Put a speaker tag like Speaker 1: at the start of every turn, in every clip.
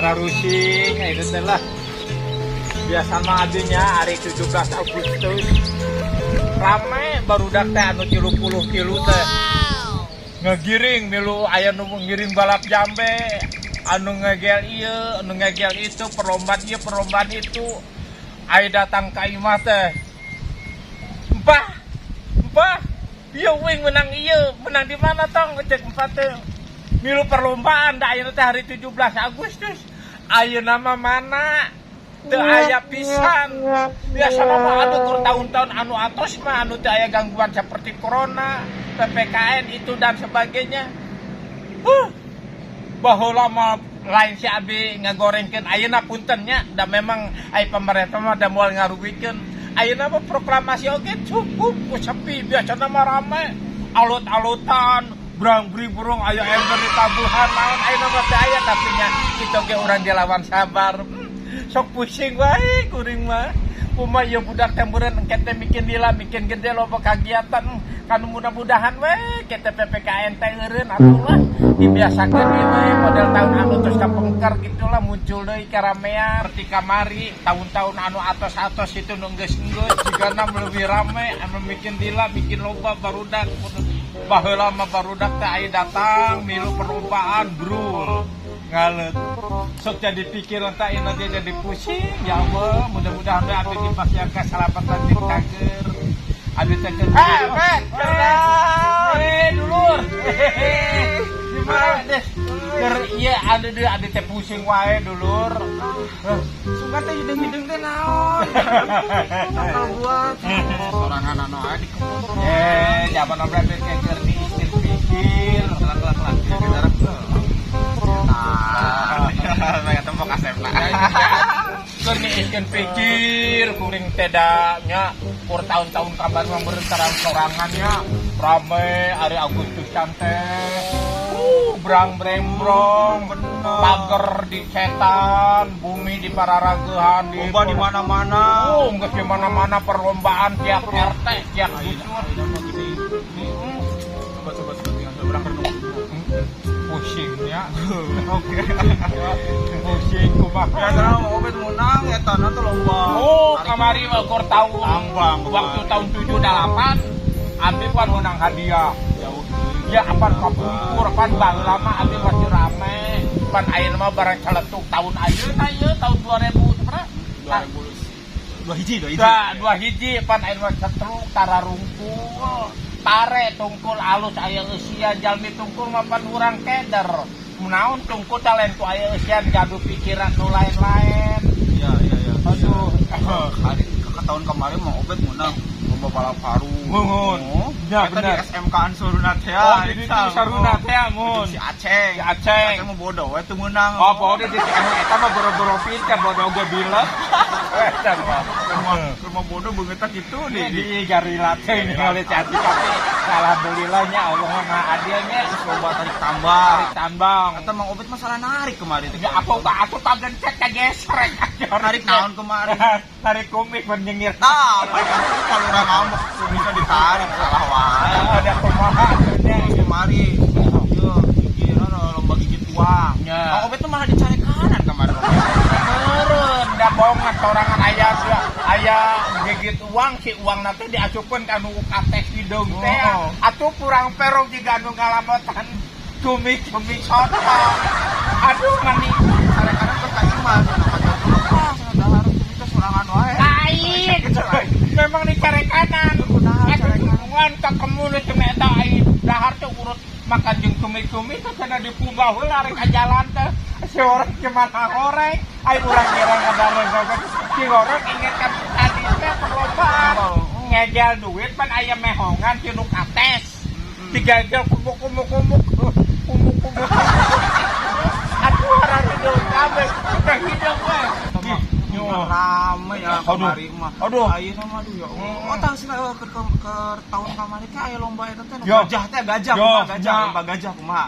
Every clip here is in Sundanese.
Speaker 1: Para rusing itu teh lah. Biasa mah adunya hari 17 Agustus. Rame barudak teh anu 33 teh. Ngegiring milu, aya nu ngiring balap jambe, anu ngegel ieu, anu ngegel itu, perlombaan ieu, perlombaan itu. Aya datang ka imah teh. Empah, empah, ieu wing menang ieu, menang di mana tong, cek empah teh. Milu perlombaan da ayeuna teh hari 17 Agustus. Ayeuna mah mana? Teu aya pisan. Biasa mah aduh, kur tahun-tahun anu atos mah anu teu aya gangguan seperti corona, PPKN itu dan sebagainya. Baheula mah lain si abi ngagorengkeun ayeuna, punten nya, da memang ai pemerintah mah da moal ngarugikeun. Ayeuna mah proklamasi oge cukup ku sepi, biasana mah rame. Alut-alutan, brang bring burung, aya ember ditabuhan naon, ayeuna mah teu aya, tapi nya kitu ge urang dilawan sabar. Sok pusing wae kuring mah. Kumaha ieu budak teh meureun engke teh bikin lila, bikin gede, loba kagiatan kan. Mudah-mudahan we kita PPKN teh eureun atuh lah, dibiasakeun ieu we model tahun anu terus kapengker gitulah, muncul deui karamean seperti kamari tahun-tahun anu atos-atos itu nu geus-geus jigana lebih rame, anu bikin lila, bikin loba barudak. Baheula mah barudak teh aya datang milu perlombaan brul ngalet, sok jadi pikir entah ini nanti jadi pusing. Ya Allah, mudah-mudahan we abdi dipasihan keselamatan jeung cager abdi teh keur.
Speaker 2: Eh, Bet,
Speaker 1: eh dulur, gimana deh keur ieu anu deui, abdi teh pusing wae, dulur.
Speaker 2: Sugan teh hideung-hideung teh naon? Tangkal buat sorangan anu aya di kebun.
Speaker 1: Eh, zaman abdi teh keur diisir pikir.
Speaker 2: Kelak kelak kelak kita. Nah, saya tembok asepna.
Speaker 1: Keur niiskeun pikir kuring teh da nya kur tahun-tahun kabar mah meureun tarang sorangan nya rame ari Agustusan teh, brang brembrong, pager dicetan, bumi di pararagehan di
Speaker 2: Lomba di mana-mana.
Speaker 1: Oh, geus di mana-mana perlombaan, tiap RT, tiap dusun.
Speaker 2: Coba coba coba tinggal urang renung.
Speaker 1: Pusingnya. Oke. Pusing kumaha.
Speaker 2: Ya karena mau obet menang eta na tuh lomba.
Speaker 1: Oh, kamari mah kur tahun
Speaker 2: Tambang.
Speaker 1: Waktu tahun 78 abi pan menang hadiah.
Speaker 2: Jauh.
Speaker 1: Ya apa kapungkur pan baheula mah abi masih rame. Pan ayeuna mah barang celetuk tahun ayeuna ieu tahun 2000 sabaraha?
Speaker 2: 2000 dua hiji, dua hiji.
Speaker 1: Dua, dua hiji pan ayeuna mah cetruk tara rungkul. Pare tungkul alus aya eusian, jalmi tungkul mah pan urang keder. Naon tungkul teh lain ku aya eusian gaduh pikiran nu lain-lain.
Speaker 2: Iya.
Speaker 1: Aduh.
Speaker 2: Hari ke tahun kemarin mau obet menang lomba balap karung.
Speaker 1: Ngungun.
Speaker 2: Oh,
Speaker 1: Ya,
Speaker 2: eta di
Speaker 1: bener.
Speaker 2: SMK Ansaruna teh.
Speaker 1: Oh, di ditu Saruna teh, ngun.
Speaker 2: Si Aceng.
Speaker 1: Si Aceng.
Speaker 2: Aceng mah bodoh we teu meunang.
Speaker 1: Oh, bodoh di anu eta mah boro-boro pinter, bodoh ge bilet. Eta mah.
Speaker 2: Rumah bodoh beungeutna kitu
Speaker 1: Di
Speaker 2: di
Speaker 1: di garila teh ningali cati, tapi alhamdulillahnya Allah mah maha adilnya.
Speaker 2: Lomba tarik tambang.
Speaker 1: Tarik tambang.
Speaker 2: Eta Mang Obet masalah narik kemarin teh.
Speaker 1: Ya apa ka atuh kagencet kagesrek.
Speaker 2: Narik naon kemarin?
Speaker 1: Narik kumis menyengir.
Speaker 2: Nah, kalau orang ngamuk bisa ditarik salah wae.
Speaker 1: Ada kumaha atunya.
Speaker 2: Kemari, yo, gigi, lomba gigit uang.
Speaker 1: Ya.
Speaker 2: Mang Obet tuh malah dicari kanan kemarin.
Speaker 1: Meureun da bongan sorangan aya aya gigit uang, si uang nanti diasupkeun ka nu kates hideung teh.
Speaker 2: Oh.
Speaker 1: Atuh kurang perong jiga anu ngalamotan cumi-cumi sotong. Aduh, mani.
Speaker 2: Cari kanan ke ka imah, cenah kata ah, cenah dahar cumi teh sorangan wae.
Speaker 1: Lain. Memang dicari kanan.
Speaker 2: Kunaon
Speaker 1: Atuh
Speaker 2: cari kanan?
Speaker 1: Tulungan ka kemulu cenah eta ai dahar teh urut makan jeung cumi-cumi teh cenah dipubah heula rek ka jalan teh. Si orang gimana horeng, ai urang kira ngadareng si orang inget kan tadi teh perlombaan. Ngegel duit pan aya mehongan si nu kates. Digegel kumuk kumuk kumuk kumuk kumuk. Aduh, hararideung kabeh. Teh hideung we. Yo.
Speaker 2: Rame ya
Speaker 1: Aduh.
Speaker 2: kemari mah.
Speaker 1: Aduh.
Speaker 2: Ayeuna mah aduh ya Allah. Oh, tang sih ke tahun kamari teh aya lomba eta teh
Speaker 1: Yo.
Speaker 2: gajah teh, gajah
Speaker 1: Yo,
Speaker 2: kumaha gajah,
Speaker 1: ya.
Speaker 2: lomba gajah kumaha.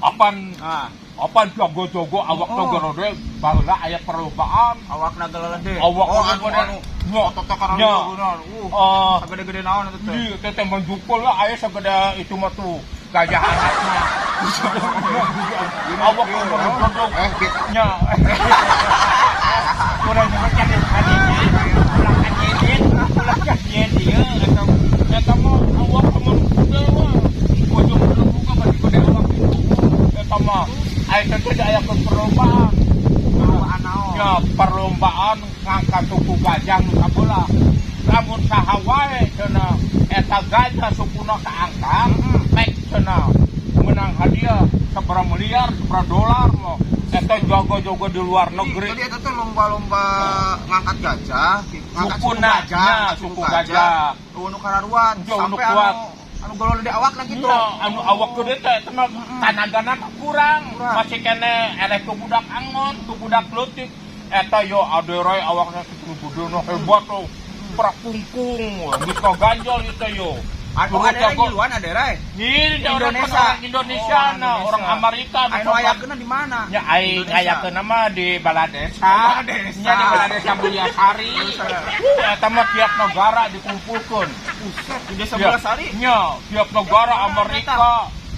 Speaker 1: Apan
Speaker 2: Ah,
Speaker 1: apan jago-jago awak
Speaker 2: Oh.
Speaker 1: teh gede baheula aya perlombaan.
Speaker 2: Awakna gelede.
Speaker 1: Awak
Speaker 2: oh, anu
Speaker 1: gede.
Speaker 2: anu
Speaker 1: Ya.
Speaker 2: otot kana
Speaker 1: Ya.
Speaker 2: bener.
Speaker 1: Oh.
Speaker 2: Sagede-gede naon eta teh.
Speaker 1: Di teh menjukul lah aya sagede itu mah tuh gajah anakna. Awak ngedodog.
Speaker 2: Eh, bit.
Speaker 1: Nya. Kurang nyebutkan adiknya, ulah kajedian, ulah kajedian dia, atau eta mah awak kamu kuda mah. Bojong belum buka masih kuda awak itu. Eta mah, aya teh aya ke perlombaan.
Speaker 2: Perlombaan naon?
Speaker 1: Ya, perlombaan ngangkat suku gajah nu sabelah. Lamun saha wae cenah eta gajah sukuna kaangkat, mek cenah menang hadiah seberapa miliar, seberapa dolar mah. Eta jago-jago di luar negeri.
Speaker 2: Jadi itu tuh lomba-lomba ngangkat gajah, ngangkat
Speaker 1: Suku
Speaker 2: suku gajah,
Speaker 1: nya,
Speaker 2: ngangkat
Speaker 1: suku gajah.
Speaker 2: Oh, nu kararuan
Speaker 1: Ya, nu
Speaker 2: sampai
Speaker 1: kuat.
Speaker 2: anu anu golol di awak lah gitu.
Speaker 1: Nya, anu awak gede teh eta mah tanagana teh kurang.
Speaker 2: Kurang.
Speaker 1: Masih kene eleh ku budak angon, ku budak leutik. Eta yo aderai awakna kitu gede hebat tuh. Prakungkung, geus ganjol itu yo.
Speaker 2: Anu
Speaker 1: Turut
Speaker 2: ada
Speaker 1: jago.
Speaker 2: ngiluan ada rai.
Speaker 1: Ini
Speaker 2: Indonesia.
Speaker 1: orang Indonesia,
Speaker 2: Oh,
Speaker 1: nah,
Speaker 2: Indonesia.
Speaker 1: orang Amerika.
Speaker 2: Anu ayakeuna di mana?
Speaker 1: Ya, aing
Speaker 2: Indonesia.
Speaker 1: ayakeun mah di Baladesa.
Speaker 2: Baladesa.
Speaker 1: Nya di Baladesa Mulyasari. Eta mah tiap negara dikumpulkeun.
Speaker 2: Buset, di desa Mulyasari.
Speaker 1: Nya, tiap negara
Speaker 2: Ya,
Speaker 1: Amerika,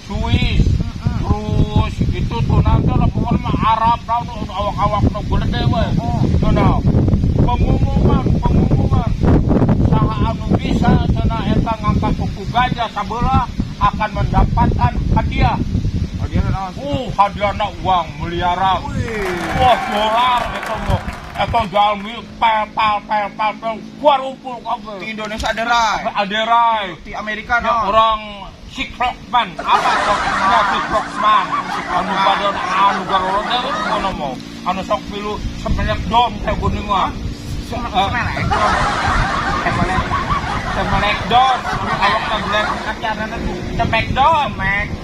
Speaker 1: Swiss, terus itu tuh nanti lah pokoknya mah Arab, naon awak-awak nu gede we.
Speaker 2: Oh.
Speaker 1: Tuh nah, pengumuman, pengumuman. Saha anu bisa cenah eta ngangkat suku gajah sabelah akan mendapatkan hadiah.
Speaker 2: Hadiah naon?
Speaker 1: Hadiahna uang miliaran.
Speaker 2: Wih.
Speaker 1: Wah, dolar eta mah. Eta jalmi pel pel pel pel pel kuarumpul kabeh.
Speaker 2: Di Indonesia ada rai.
Speaker 1: Aderai.
Speaker 2: Di Amerika
Speaker 1: Ya,
Speaker 2: naon?
Speaker 1: orang Sikrockman apa tuh? Ya Sikrockman. Anu badan anu garorode kono mau. Anu sok pilu Smackdown teh geuningan.
Speaker 2: Semelek.
Speaker 1: Semelek Smackdown. Awakna black acarana tuh Smackdown.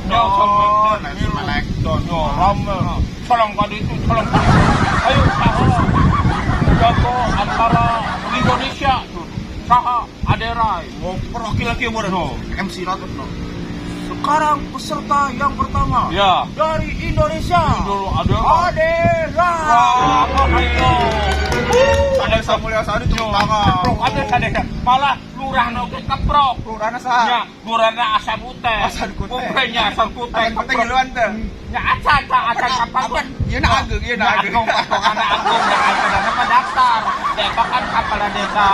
Speaker 1: Yo Smackdown.
Speaker 2: Smackdown.
Speaker 1: Yo rame. Colong kali itu, colong kali itu. Ayo saha. Jago antara Indonesia tuh. Saha Aderai.
Speaker 2: Ngoper laki-laki yang
Speaker 1: No.
Speaker 2: MC Ratus no. Sekarang peserta yang pertama
Speaker 1: Ya.
Speaker 2: dari Indonesia.
Speaker 1: Dulu Aderai.
Speaker 2: Aderai.
Speaker 1: Wah, ayo.
Speaker 2: Ada Mulyasari tepuk tangan.
Speaker 1: Keprok ada sadesa. Malah lurah oge keprok.
Speaker 2: Lurahna saha?
Speaker 1: Ya, lurahna Asan Ute.
Speaker 2: Asan Kute.
Speaker 1: Kuprenya Asan Kute.
Speaker 2: Asan Kute ngiluan teh.
Speaker 1: Ya acan tah acan kapan.
Speaker 2: Apa? Ieu na ageng, ieu na
Speaker 1: Ya,
Speaker 2: ageng.
Speaker 1: agung, agung, anak agung, dah acan mah daftar. Deta kan kepala desa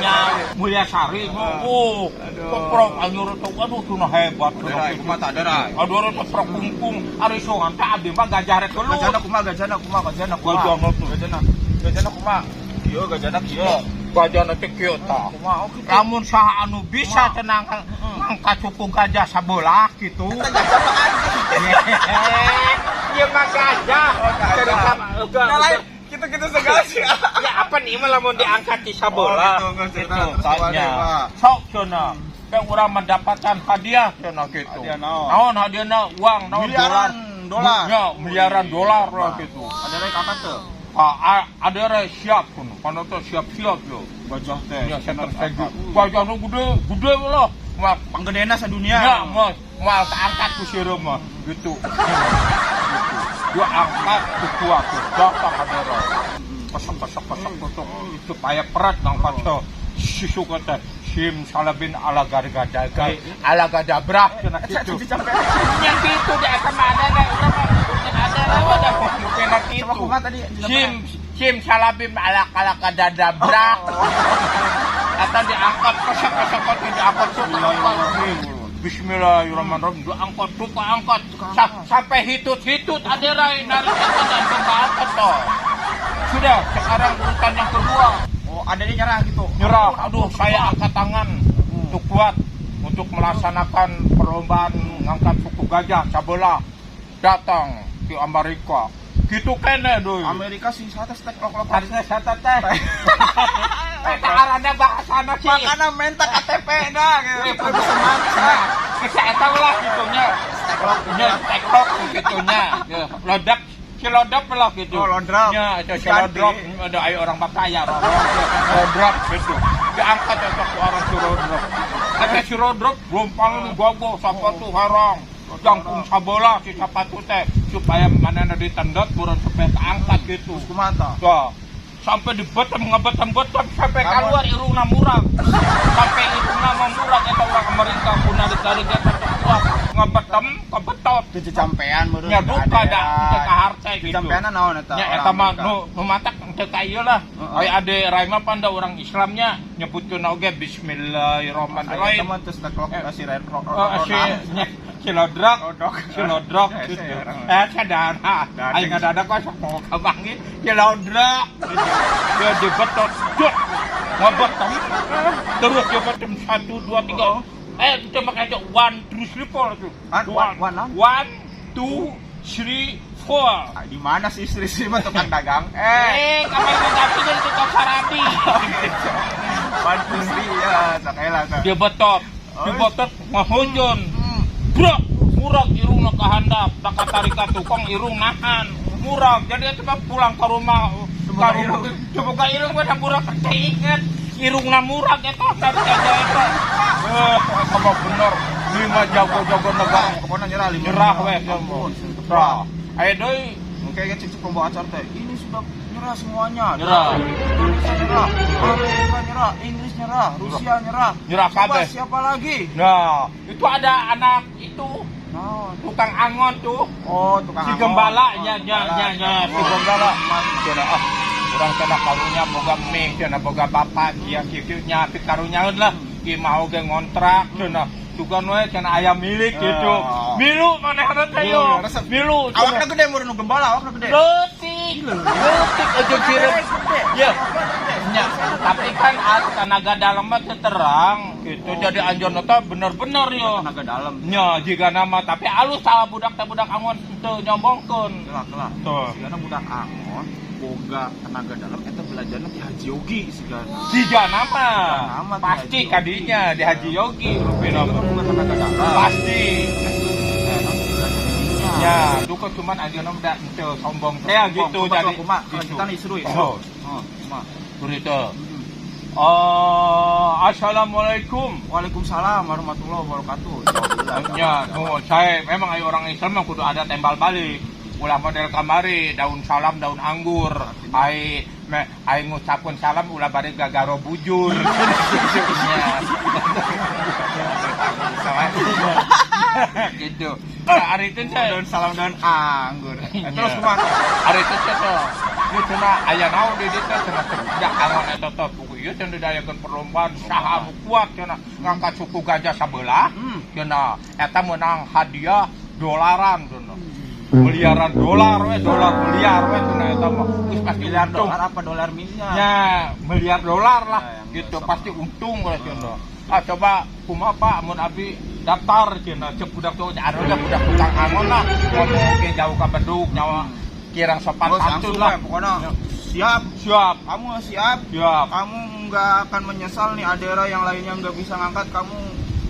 Speaker 1: nya Mulyasari. Oh,
Speaker 2: Aduh.
Speaker 1: keprok anyur tuh. Aduh, tunah hebat.
Speaker 2: Aderai, kumaha tah Aderai?
Speaker 1: Aduh, aduh, keprok kungkung. Ari songan teh abdi mah gajah rek gelut.
Speaker 2: Gajahna kumaha, gajahna kumaha, gajahna kumaha.
Speaker 1: Gajahna tuh.
Speaker 2: Gajahna. Gajahna kumaha? Kieu gajahna kieu.
Speaker 1: Gajahna teh kieu tah.
Speaker 2: Kumaha? Oh kitu.
Speaker 1: Lamun saha anu bisa tenang ngangkat suku gajah sabelah gitu.
Speaker 2: Eta gajah mah anjing.
Speaker 1: Ieu mah gajah.
Speaker 2: Oh, gajah.
Speaker 1: Cerita
Speaker 2: Nah, lain gitu-gitu segala sih.
Speaker 1: Ya apa nih mah lamun diangkat di sabelah.
Speaker 2: Oh, gitu, geus cerita
Speaker 1: Gitu,
Speaker 2: terus
Speaker 1: tanya.
Speaker 2: kemana, Pak?
Speaker 1: Sok cenah. Kayak urang mendapatkan hadiah cenah gitu.
Speaker 2: Hadiah naon?
Speaker 1: Naon hadiahna uang, naon
Speaker 2: Miliaran dolar.
Speaker 1: Ya, miliaran dolar lah gitu.
Speaker 2: Aderai kakak tuh.
Speaker 1: Ah, ada siap pun. Kono tuh siap-siap yo.
Speaker 2: Gajah teh.
Speaker 1: Ya, saya tersegel. Gajahna gede, gede lah. Wah,
Speaker 2: Panggedena sadunia.
Speaker 1: Ya, mas, mal angkat ku sireum mah gitu. Gitu. Dia angkat ketua tuh, datang hadera. Kesek kesek kesek kesek supaya perat ngangkat tuh. Sisu kata sim salabin ala gargadaga ala gadabrah cenah gitu. Yang gitu dia sama ada ada urang mah ngikutin ada lah udah ngikutin
Speaker 2: Coba
Speaker 1: gitu.
Speaker 2: kumaha tadi?
Speaker 1: Sim sim salabim ala kala kadadabrah. Atau diangkat kesek kesek kesek diangkat suka angkat. Bismillahirrahmanirrahim diangkat suka angkat sampai hitut-hitut ada rai narik eta dan angkat toh. Sudah sekarang urutan yang kedua.
Speaker 2: Oh, ada dia nyerah gitu.
Speaker 1: Nyerah. Aduh, saya angkat tangan untuk kuat untuk melaksanakan perlombaan ngangkat suku gajah sabelah datang di Amerika. Gitu kene deui.
Speaker 2: Amerika sih sate stek lok lok.
Speaker 1: Harusnya sate teh. Eta arana bahasana sih.
Speaker 2: Makana minta KTP dah gitu. Bisa maca.
Speaker 1: Bisa eta lah gitunya.
Speaker 2: Stek lok.
Speaker 1: Nya teklok gitunya. Ya, Lodak si lodap lah gitu.
Speaker 2: Oh, lodrop.
Speaker 1: Ya, itu si
Speaker 2: Ganti.
Speaker 1: lodrop. Ada ayo orang Pattaya, lodrop gitu. Diangkat eta ku orang si lodrop. Kata si lodrop lompang nu gogoh sapatu harang. Jangkung sabola si sapatu teh supaya manehna ditendot buron supaya keangkat gitu.
Speaker 2: Kumaha tah?
Speaker 1: Wah, sampai dibetem ngebetem-betem sampai keluar irungna murag. Sampai irungna mah murag eta urang Amerika kuna ditarik eta Kuat ngebetem kebetot.
Speaker 2: Itu campean meureun.
Speaker 1: Nya duka da teu kaharte gitu.
Speaker 2: Campean naon eta?
Speaker 1: Nya
Speaker 2: Orang
Speaker 1: eta mah
Speaker 2: Amerika.
Speaker 1: Nu nu matak teu ka ieu lah.
Speaker 2: Heeh.
Speaker 1: Aya ade Rai mah panda orang Islamnya nyebutkeun oge
Speaker 2: Aya
Speaker 1: bismillahirrahmanirrahim.
Speaker 2: teman terus teklok si Rai
Speaker 1: Oh, si nya, si lodrok,
Speaker 2: Rodok.
Speaker 1: si lodrok
Speaker 2: Eh,
Speaker 1: gitu.
Speaker 2: saya orang.
Speaker 1: Eh, sadara.
Speaker 2: Dadeng.
Speaker 1: Aing ngadadak kok sok mau kabangin si lodrok. Gitu. Dia dibetot, dok. Ngebetem. Terus dia betem satu, dua, tiga.
Speaker 2: Oh.
Speaker 1: Eh, itu makanya one, two, three, four tuh.
Speaker 2: Ah, one, one, one.
Speaker 1: One, two, three, four.
Speaker 2: Ah, di mana sih istri sih mah tukang dagang? Eh,
Speaker 1: Eh, kamar tapi dari tukang sarabi.
Speaker 2: One two three ya, sakaela tah.
Speaker 1: Dia betot,
Speaker 2: Oh.
Speaker 1: dia betot ngahujun. Bro, murag irungna ka handap, tak tarik ka tukang irung nahan. Murag, jadi itu mah pulang ke rumah
Speaker 2: Coba
Speaker 1: ka rumah.
Speaker 2: irung.
Speaker 1: Coba ka irung mah murag teh inget. Irungna murag eta tarik aja eta. Eh, sama bener. Lima jago-jago negara
Speaker 2: Pokoknya nyerah lima.
Speaker 1: nyerah weh.
Speaker 2: Ampun.
Speaker 1: Nyerah. Ayo deui.
Speaker 2: Mungkin kan cicip pembawa acara teh. Ini sudah nyerah semuanya.
Speaker 1: Nyerah.
Speaker 2: Indonesia nyerah, Amerika nyerah, Inggris nyerah, Rusia nyerah.
Speaker 1: Nyerah
Speaker 2: Coba
Speaker 1: kabeh.
Speaker 2: siapa lagi?
Speaker 1: Nah, itu ada anak itu
Speaker 2: Naon?
Speaker 1: tukang angon tuh.
Speaker 2: Oh, tukang
Speaker 1: Si
Speaker 2: angon.
Speaker 1: gembala
Speaker 2: Oh,
Speaker 1: nya nya
Speaker 2: gembala.
Speaker 1: nya nya si gembala. Cenah ah urang cenah karunya boga mie cenah boga bapak kieu kieu nya pi karunyaeun lah. Ki mau ge ngontrak cenah. Sugan we cenah aya milik gitu.
Speaker 2: Oh.
Speaker 1: Milu manehna teh yo.
Speaker 2: Milu, resep.
Speaker 1: Milu.
Speaker 2: Awakna gede meureun nu gembala, awakna gede.
Speaker 1: Leutik, leutik aja sireum. Ya. Nya, tapi kan tenaga dalam mah teu terang gitu. Jadi anjeunna teh bener-bener yo.
Speaker 2: Tenaga dalam.
Speaker 1: Nya jiga nama tapi alus salah budak teh budak angon teu nyombongkeun.
Speaker 2: Kelak, kelak.
Speaker 1: Tuh.
Speaker 2: Sigana budak angon boga tenaga dalam eta belajarna ti Haji Yogi sigana.
Speaker 1: Jiga nama.
Speaker 2: Nama ti
Speaker 1: Pasti
Speaker 2: Haji Yogi.
Speaker 1: kadinya di Haji Yogi rupina.
Speaker 2: Itu kan boga tenaga dalam.
Speaker 1: Pasti.
Speaker 2: Eh, non, belajar di dinya.
Speaker 1: Ya, duka cuman anjeunna udah teu sombong teh gitu
Speaker 2: Kumaha,
Speaker 1: jadi.
Speaker 2: kumaha,
Speaker 1: gitu.
Speaker 2: kelanjutan istru ya.
Speaker 1: Oh,
Speaker 2: Oh, kumaha.
Speaker 1: berita.
Speaker 2: Hmm.
Speaker 1: Oh, assalamualaikum.
Speaker 2: Waalaikumsalam warahmatullahi wabarakatuh. Jawab dulu.
Speaker 1: Ya, nu saya memang ayo orang Islam mah kudu ada tembal balik. Ulah model kamari, daun salam, daun anggur. Ai me, ai ngucapkeun salam ulah bari gagaro bujur. Ya. Gitu. Nah, ari teh saya
Speaker 2: Daun salam daun anggur. Eh, terus kumaha?
Speaker 1: Ari teh teh. Ieu cenah aya naon di dieu teh cenah budak angon eta teh buku ieu cenah didayakeun perlombaan saha nu kuat cenah ngangkat suku gajah sabelah. Cenah eta menang hadiah dolaran cenah. Miliaran dolar we, dolar miliar we cenah eta mah. Geus pasti
Speaker 2: Miliar
Speaker 1: untung.
Speaker 2: dolar apa dolar miliar?
Speaker 1: Ya, miliar dolar lah
Speaker 2: Ya, yang
Speaker 1: gitu
Speaker 2: besok.
Speaker 1: pasti untung we cenah. Ah coba kumaha Pak mun abi daftar cenah cek budak tuh anu dah budak tukang angon lah ngomong ke jauh ka beduk nyawa kirang sopan
Speaker 2: Bos,
Speaker 1: santun
Speaker 2: langsung
Speaker 1: lah.
Speaker 2: we, pokoknya siap.
Speaker 1: Siap,
Speaker 2: Kamu siap.
Speaker 1: siap.
Speaker 2: Kamu nggak akan menyesal nih Adera yang lainnya nggak bisa ngangkat, kamu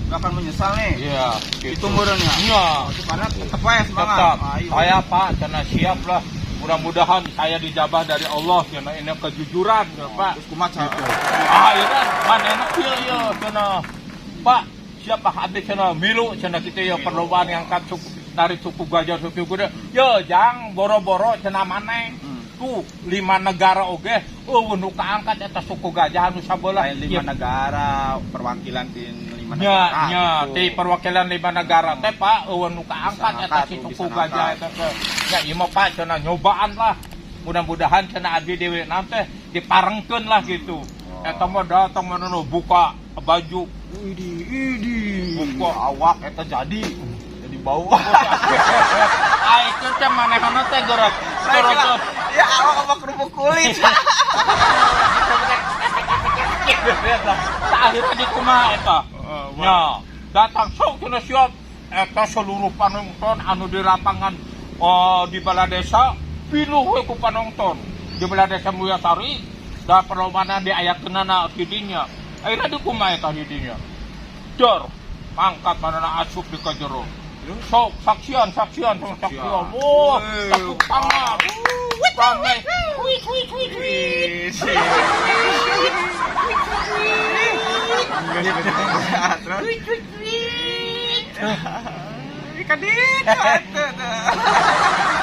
Speaker 2: nggak akan menyesal nih.
Speaker 1: Iya,
Speaker 2: Itu meureun ya.
Speaker 1: Iya.
Speaker 2: Itu karena tetep aja semangat.
Speaker 1: Tetap.
Speaker 2: Ayo.
Speaker 1: Saya Pak cenah siap lah. Mudah-mudahan saya dijabah dari Allah cenah ini kejujuran ya, Pak.
Speaker 2: Terus kumaha cara?
Speaker 1: Ah, iya kan, mana enak ieu ieu cenah. Pak, siapa habis cenah milu cenah kita ya perlombaan ngangkat suku tarik suku gajah suku kuda. Yo, jang boro-boro cenah maneh. Tuh lima negara oge euweuh nu kaangkat eta suku gajah anu sabelah.
Speaker 2: Lain lima negara, perwakilan di lima
Speaker 1: Nya,
Speaker 2: negara.
Speaker 1: nya,
Speaker 2: gitu.
Speaker 1: di perwakilan lima negara teh Pak, euweuh nu kaangkat
Speaker 2: Bisa
Speaker 1: eta
Speaker 2: ngangkat
Speaker 1: si
Speaker 2: tuh,
Speaker 1: suku
Speaker 2: bisa
Speaker 1: gajah
Speaker 2: ngangkat.
Speaker 1: eta teh. Ya ieu mah Pak cenah nyobaan lah. Mudah-mudahan cenah abdi dewe teh diparengkeun lah gitu.
Speaker 2: Oh.
Speaker 1: Eta mah datang mana nu buka baju.
Speaker 2: Idi, idi.
Speaker 1: Buka.
Speaker 2: Awak eta jadi. Jadi bau.
Speaker 1: Ai itu teh manehna teh gerak gerak.
Speaker 2: Ya awak apa kerupuk kulit.
Speaker 1: Tak akhirnya di kumaha eta. Ya, datang sok cenah siap eta seluruh panonton anu di lapangan oh, di balai desa pinuh we ku panonton. Di balai desa Mulyasari da perlombaan diayakeunana di dinya. Akhirnya di kumaha eta di dinya. Dor, mangkat manana asup di kajero. Sok saksian saksian sok saksian. Wah, tepuk tangan. Rame. Wih, wih, wih, wih.
Speaker 2: Terus
Speaker 1: Wih, wih, wih.
Speaker 2: Kadit.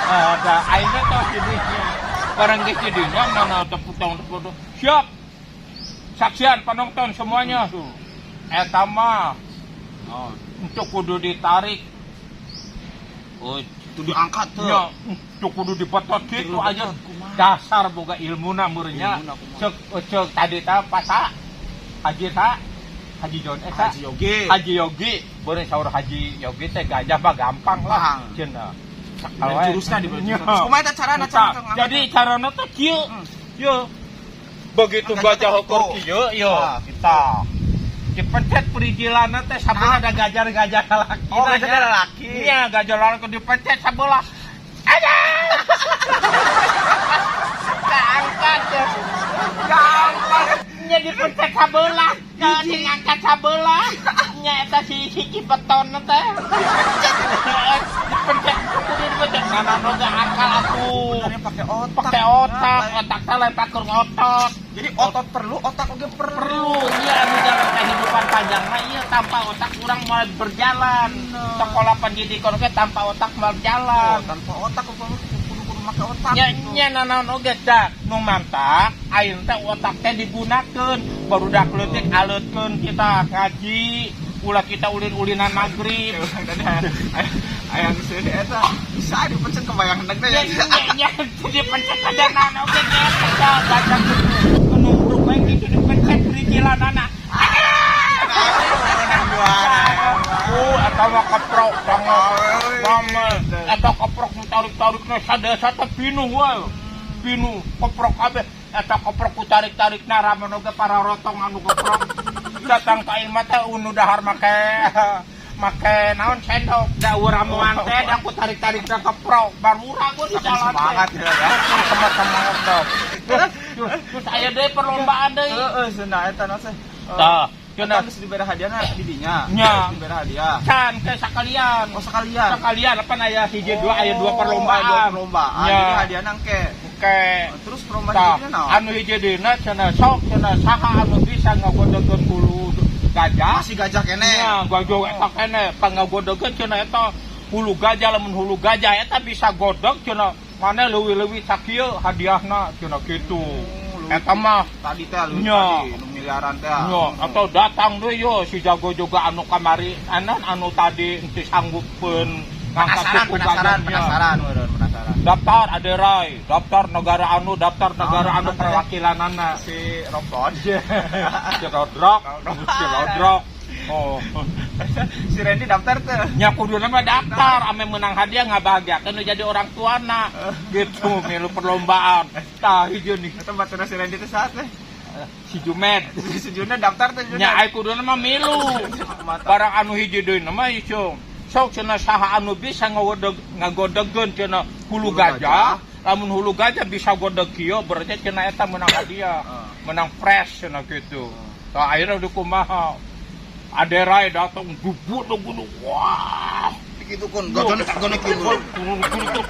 Speaker 1: Ada aingna teh jadinya. Barang geus jadinya mana tepuk tangan tepuk tangan. Siap. Saksian penonton semuanya tuh. Eta mah
Speaker 2: Oh.
Speaker 1: Untuk kudu ditarik. Oh,
Speaker 2: Itu diangkat tuh.
Speaker 1: nya, untuk kudu dibetot gitu
Speaker 2: Kudu
Speaker 1: aja.
Speaker 2: dibetot, kumaha?
Speaker 1: Dasar boga ilmuna meureunnya.
Speaker 2: Ilmuna kumaha?
Speaker 1: Cek cek tadi ta pasa Haji ta Haji John eta
Speaker 2: Haji Yogi.
Speaker 1: Haji Yogi, boleh saur Haji Yogi teh gajah mah gampang lah.
Speaker 2: Gampang.
Speaker 1: Cenah.
Speaker 2: Diberi jurusna, diberi
Speaker 1: Nya.
Speaker 2: jurusna. Terus kumaha eta carana,
Speaker 1: Tah,
Speaker 2: carana
Speaker 1: jadi carana teh kieu. Yo. Begitu
Speaker 2: Gajah
Speaker 1: gajah
Speaker 2: teh
Speaker 1: ukur
Speaker 2: gitu.
Speaker 1: kieu, yo.
Speaker 2: Ah, gitu.
Speaker 1: Tah. Dipencet perijilanna teh sabelah ada gajar-gajah lalaki.
Speaker 2: Oh, gajah lalaki.
Speaker 1: Iya, gajah lalaki dipencet sabelah. Ada. Keangkat ya. Keangkat. Nya dipencet sabelah. Ke ngangkat sabelah. Nya eta si si Cipeton teh. Dipencet kudu dipencet. Nganan oge akal atuh.
Speaker 2: Sebenarnya pakai otak.
Speaker 1: Pakai otak,
Speaker 2: Nah,
Speaker 1: otak teh lain pakai otot.
Speaker 2: jadi otot perlu, otak oge perlu.
Speaker 1: Perlu, iya, anu dalam kehidupan panjang mah iya tanpa otak kurang mau berjalan.
Speaker 2: Bener.
Speaker 1: Sekolah pendidikan oge tanpa otak mau berjalan.
Speaker 2: Oh, tanpa otak kudu kudu kudu make otak.
Speaker 1: Nya
Speaker 2: gitu.
Speaker 1: nya nanaon oge da nu mantak ayeuna teh otak teh digunakeun barudak leutik aleutkeun kita ngaji ulah kita ulin-ulinan maghrib.
Speaker 2: Tadi aya geus eta bisa dipencet kebayang hendak teh
Speaker 1: Nya
Speaker 2: ya.
Speaker 1: nya nya dipencet ada naon oge nya eta gajah gitu numbruk we gitu dipencet perijilanana.
Speaker 2: Menang juara.
Speaker 1: Oh, eta mah keprok banget. Mama, eta keprok nu tarik-tarikna sadesa teh pinuh wae. Pinuh, keprok kabeh. Eta keprok ku tarik-tarikna ramen oge para rotong anu keprok. Datang ka imah teh unu dahar make make naon sendok da ramuan teh da ku tarik-tarikna keprok. Barura gua di
Speaker 2: Saking
Speaker 1: jalan teh.
Speaker 2: semangat ya, ya.
Speaker 1: Semangat dong. Terus terus aya deui perlombaan deui.
Speaker 2: Heeh, cenah eta naon sih?
Speaker 1: Tah,
Speaker 2: Cenah geus dibere hadiahna di dinya.
Speaker 1: Nya.
Speaker 2: Geus dibere hadiah.
Speaker 1: Can ke sakalian.
Speaker 2: Oh, sekalian.
Speaker 1: Sekalian apa aya hiji dua aya dua perlombaan.
Speaker 2: Dua perlombaan.
Speaker 1: Ya.
Speaker 2: Jadi hadiahna engke.
Speaker 1: Oke.
Speaker 2: Terus perlombaan
Speaker 1: Tah,
Speaker 2: hijina naon?
Speaker 1: anu hiji dina cenah sok cenah saha anu bisa ngagodegeun hulu gajah.
Speaker 2: Masih gajah keneh.
Speaker 1: Nya, gajah eta keneh pangagodegeun cenah eta hulu gajah lamun hulu gajah eta bisa godeg cenah mana leuwih-leuwih sakieu hadiahna cenah kitu.
Speaker 2: leuwih.
Speaker 1: Eta mah
Speaker 2: Tadi teh leuwih
Speaker 1: Nya.
Speaker 2: tadi nu miliaran teh.
Speaker 1: Nya, atau datang deui yo si jago juga anu kamari anan anu tadi henteu sanggupeun ngangkat
Speaker 2: Penasaran,
Speaker 1: suku
Speaker 2: penasaran,
Speaker 1: gajahnya.
Speaker 2: penasaran, meureun, penasaran.
Speaker 1: Daftar aderai, daftar negara anu, daftar negara
Speaker 2: Oh,
Speaker 1: anu
Speaker 2: mana
Speaker 1: perwakilanana.
Speaker 2: Si Roblon.
Speaker 1: Si Rodrok, si Rodrok. Oh.
Speaker 2: Si Randy daftar tuh.
Speaker 1: Nya kuduna mah daftar ame menang hadiah ngabahagiakeun nu jadi orang tuana gitu milu perlombaan. Tah hiji nih
Speaker 2: Eta baturna si Randy teh saat teh.
Speaker 1: Si Jumed.
Speaker 2: Si Juna daftar teh Juna.
Speaker 1: Nya ai kuduna mah milu. Barang anu hiji deui mah ieu. Sok cenah saha anu bisa ngawodeg ngagodegeun cenah hulu
Speaker 2: Hulu
Speaker 1: gajah.
Speaker 2: gajah.
Speaker 1: Lamun hulu gajah bisa godeg kieu berarti cenah eta menang hadiah.
Speaker 2: Heeh.
Speaker 1: Menang fresh cenah kitu. Tah akhirnya di kumaha. Aderai datang gubuk gunung. Wah.
Speaker 2: Gitu kun, gajahna gajahna kieu.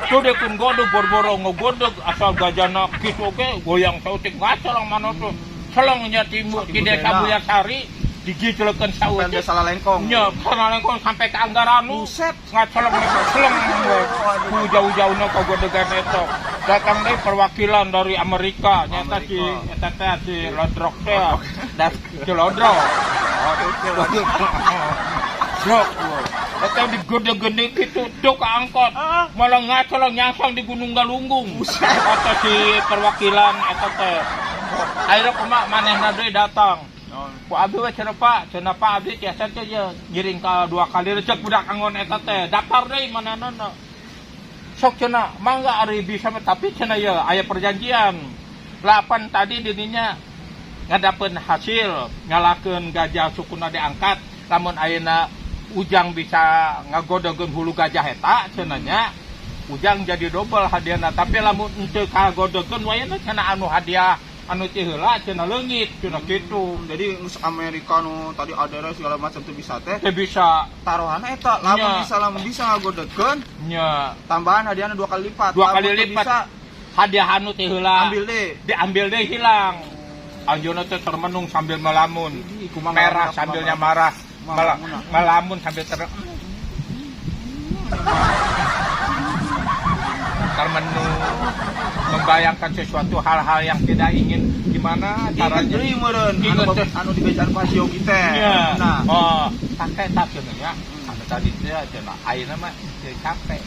Speaker 1: Tuh deh kun godeg boro-boro ngegodeg asal gajahna kitu oge goyang sautik ngaceleng mana tuh. Celengnya timu di desa Bulyasari digijlekeun
Speaker 2: Sampai
Speaker 1: sautik.
Speaker 2: salah lengkong.
Speaker 1: Nya, sana lengkong sampai ke Anggaranu.
Speaker 2: Buset.
Speaker 1: Ngaceleng celeng. Ku jauh-jauhna ka godegan eta. Datang deh perwakilan dari Amerika, nyata si
Speaker 2: Amerika.
Speaker 1: eta teh si Lodrok teh. Dat si Lodrok. Drok. Eta digodeg-gede gitu, tuh ke angkot. Malah ngaceleng nyangsang di Gunung Galunggung. Atau si perwakilan eta teh. Akhirnya kumaha manehna deui datang. Ku abdi we cenah Pak, cenah Pak abdi tiasa teh ye ngiring ka dua kali cek budak angon eta teh. Daftar deui manehna. Sok cenah, mangga ari bisa mah tapi cenah ye aya perjanjian. Lapan tadi dininya ngadapeun hasil ngalakeun gajah sukuna diangkat lamun ayeuna Ujang bisa ngagodegeun hulu gajah eta cenah nya Ujang jadi dobel hadiahna tapi lamun henteu kagodegeun wayahna cenah anu hadiah anu ti heula cenah leungit cenah kitu.
Speaker 2: Jadi geus Amerika nu tadi ada segala macam tuh bisa teh.
Speaker 1: Teu bisa.
Speaker 2: Taruhanna eta lamun
Speaker 1: Nya.
Speaker 2: bisa lamun bisa ngagodegeun
Speaker 1: Nya.
Speaker 2: Tambahan hadiahna dua kali lipat.
Speaker 1: Dua
Speaker 2: Lamun
Speaker 1: kali
Speaker 2: teu
Speaker 1: lipat.
Speaker 2: bisa
Speaker 1: Hadiah anu ti heula
Speaker 2: ambil deh.
Speaker 1: Diambil deh hilang. Anjeunna teh termenung sambil melamun.
Speaker 2: Ih, kumaha
Speaker 1: Merah
Speaker 2: ngelamun,
Speaker 1: sambilnya
Speaker 2: kumaha.
Speaker 1: Marah.
Speaker 2: Kumaha
Speaker 1: Malah
Speaker 2: ngelamun.
Speaker 1: Melamun sambil termenung membayangkan sesuatu hal-hal yang tidak ingin gimana
Speaker 2: Ingat
Speaker 1: caranya.
Speaker 2: deui meureun
Speaker 1: Ingat
Speaker 2: anu
Speaker 1: teh.
Speaker 2: anu dibejaan Pak Yogi teh.
Speaker 1: Iya.
Speaker 2: Nah.
Speaker 1: Oh, pakai tas ya. tadi teh cenah ayeuna mah teu capek.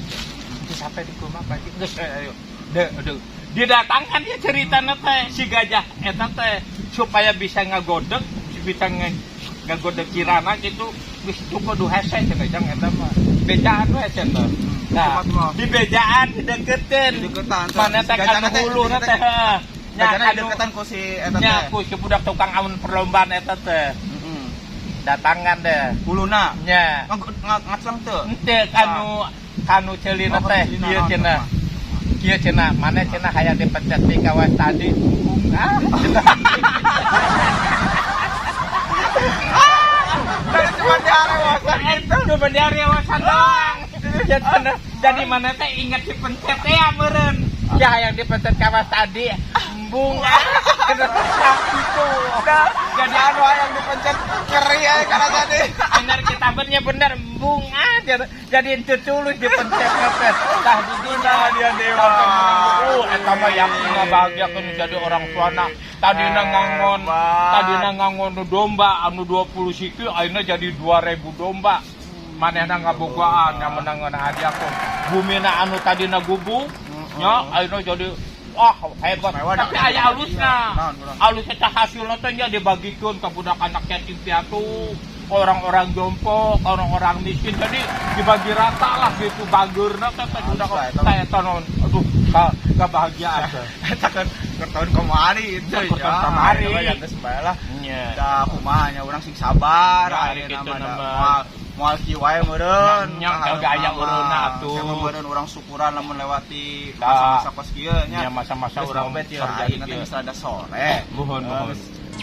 Speaker 1: Teu capek di kumaha, Pak Haji? Geus ayo. Deh, aduh. Didatangkan dia ceritana teh si gajah eta teh supaya bisa ngagodeg, bisa ngagodeg kirana gitu, geus cukup du hese cenah, jang eta mah. Bejaan we cenah. Nah,
Speaker 2: Kumaha?
Speaker 1: Di bejaan dideketin.
Speaker 2: Dideketan.
Speaker 1: Mana teh
Speaker 2: Si gajahna
Speaker 1: kanu
Speaker 2: teh
Speaker 1: huluna teh. Heuh. Nya
Speaker 2: Gajahna
Speaker 1: anu
Speaker 2: dideketan ku si eta
Speaker 1: nya
Speaker 2: teh.
Speaker 1: Ku si budak tukang amun perlombaan eta teh. Datangan deh.
Speaker 2: Huluna.
Speaker 1: Nya.
Speaker 2: Ngacleng teu?
Speaker 1: Ente kanu kanu ceulina
Speaker 2: Oh,
Speaker 1: teh
Speaker 2: kanu ceulina,
Speaker 1: kieu
Speaker 2: naon,
Speaker 1: cenah. Kieu cenah, mana cenah hayang dipencet di kawas tadi. Ah, cenah.
Speaker 2: Dari cuma diarewasan
Speaker 1: Itu cuma diarewasan doang. Ya cenah. Jadi mana teh ingat dipencet teh ya meureun. Ya hayang dipencet kawas tadi. Embung ah. Cenah gitu.
Speaker 2: Jadi anu hayang dipencet nyeri ya karena tadi.
Speaker 1: Bener kita bener bener embung ah, jadi itu tulus dipencet teh. Tah di dinya
Speaker 2: Nah, dia dewa.
Speaker 1: Eta mah yakin ngabahagiakeun jadi orang tuana. Tadina ngangon,
Speaker 2: Hebat.
Speaker 1: tadina ngangon nu domba anu 20 siki ayeuna jadi 2000 domba. Manehna ngabogaan nya menangan hadiah pun. Bumina anu tadina gubuk nya ayeuna jadi wah hebat.
Speaker 2: Mewah,
Speaker 1: Tapi
Speaker 2: dah.
Speaker 1: aya alusna.
Speaker 2: Naon, kurang?
Speaker 1: Alus eta hasilna teh nya dibagikeun ka budak anak yatim piatu, orang-orang jompo, orang-orang miskin. Jadi dibagi rata lah gitu bageurna teh teh budak
Speaker 2: Alus lah, eta.
Speaker 1: teh eta naon. Aduh, kabahagiaan teh.
Speaker 2: Eta kan keur tahun kamari itu.
Speaker 1: Keur tahun kamari.
Speaker 2: Ya geus bae lah.
Speaker 1: Nya.
Speaker 2: Da kumaha nya urang sing sabar
Speaker 1: Ya, ari
Speaker 2: ayeuna
Speaker 1: kitu
Speaker 2: mah da
Speaker 1: nama.
Speaker 2: moal moal kieu wae meureun.
Speaker 1: Nya, nya, gak aya eureunna atuh.
Speaker 2: Emang meureun urang syukuran lamun lewati
Speaker 1: Tah.
Speaker 2: masa-masa kos kieu nya.
Speaker 1: Nya masa-masa
Speaker 2: Geus
Speaker 1: urang
Speaker 2: ngobet ya,
Speaker 1: terjadi
Speaker 2: ayeuna teh
Speaker 1: kieu.
Speaker 2: geus rada sore.
Speaker 1: Muhun, muhun.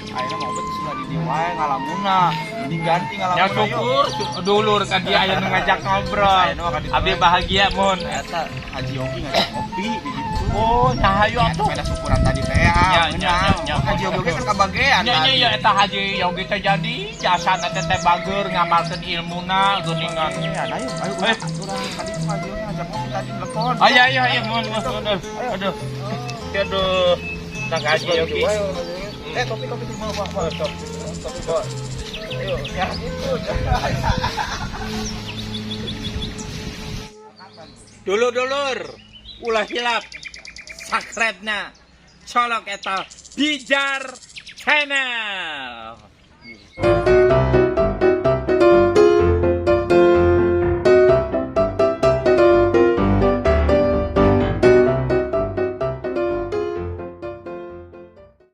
Speaker 2: Ayeuna mah obet geus di dieu wae ngalamunna. Mending ganti
Speaker 1: Ya
Speaker 2: ngalamunna.
Speaker 1: syukur dulur kan dia aya nu ngajak ngobrol.
Speaker 2: Aya nu ka ditu
Speaker 1: Abi
Speaker 2: wae.
Speaker 1: Bahagia mun.
Speaker 2: Eta Haji Yogi ngajak ngopi di ditu.
Speaker 1: Oh, nya hayu
Speaker 2: Ya,
Speaker 1: atuh.
Speaker 2: sepeda syukuran tadi teh ya.
Speaker 1: Nya, nya, nya, nya.
Speaker 2: Haji Yogi oge kan kabagean
Speaker 1: Nya nya
Speaker 2: tadi.
Speaker 1: ya eta Haji Yogi teh jadi jasana teh teh bager ngamalkeun ilmuna geuningan.
Speaker 2: Ya, ayo, ayo,
Speaker 1: Eh.
Speaker 2: urang tadi tuh Haji Yogi ngajak ngopi tadi telepon.
Speaker 1: Ayo ayo ayo mun mun aduh. Aduh. Aduh. Tang Haji Yogi.
Speaker 2: Eh, topi topi di bawah, bawah. Topi, topi bawah. Ayo, ya gitu.
Speaker 1: Dulur-dulur, ulah hilap subscribe-na. Colok eta Bijar Channel.